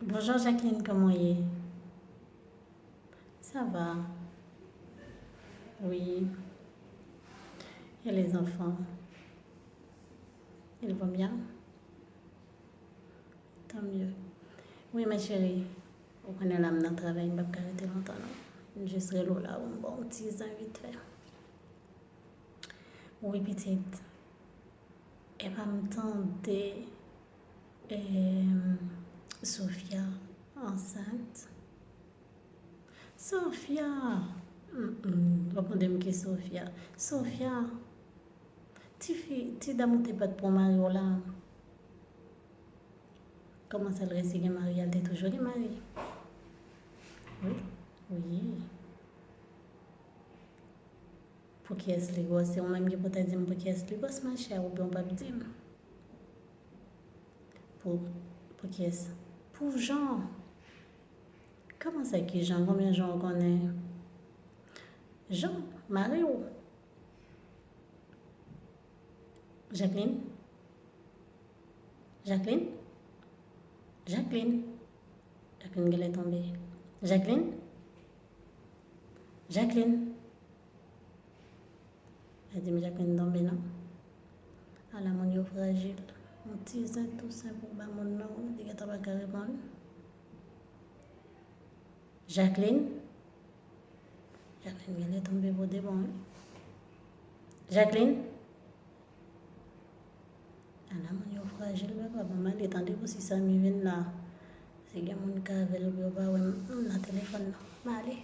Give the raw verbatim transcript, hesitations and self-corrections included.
Bonjour Jacqueline, comment est? Ça va? Oui. Et les enfants? Ils vont bien? Tant mieux. Oui, ma chérie. Ou konnen la m nan travay, m p ap ka rete lontan non. M jis rele w la pou m ba w ti zen vit fè. Wi pitit. Epa m tande, em, Sofia ansent. Sofia! Mm, mm, w ap mande m ki Sofia? Sofia! Tifi, ti dam ou te bat pou mari w la. Kòman sa l resi gen mari a? L te toujou gen mari? Wi. Wi. Pou kiyès li gwòs? Se ou menm ki pou ta di m pou kiyès li gwòs, machè, oubyen w p ap di m? Pou, pou kiyès? Pou Jan. Kòman sa, ki Jan? Konbyen Jan w konnen? Jan, mari w. Jacqueline? Jacqueline? Jacqueline? Jacqueline genlè tonbe. Jacqueline? Jacqueline? Pa di m Jacqueline tonbe non. Ala moun yo frajil. Yon ti zen tou senp ou ba moun nan, li gentan pa ka reponn. Jacqueline? Jacqueline genlè tonbe pou de bon, wi. Jacqueline? Ala moun yo frajil, papa. Ban m ale, tande pou si Samy vin la. Si gen moun k avè l pou yo pa wè m nan telefòn nan. M ale.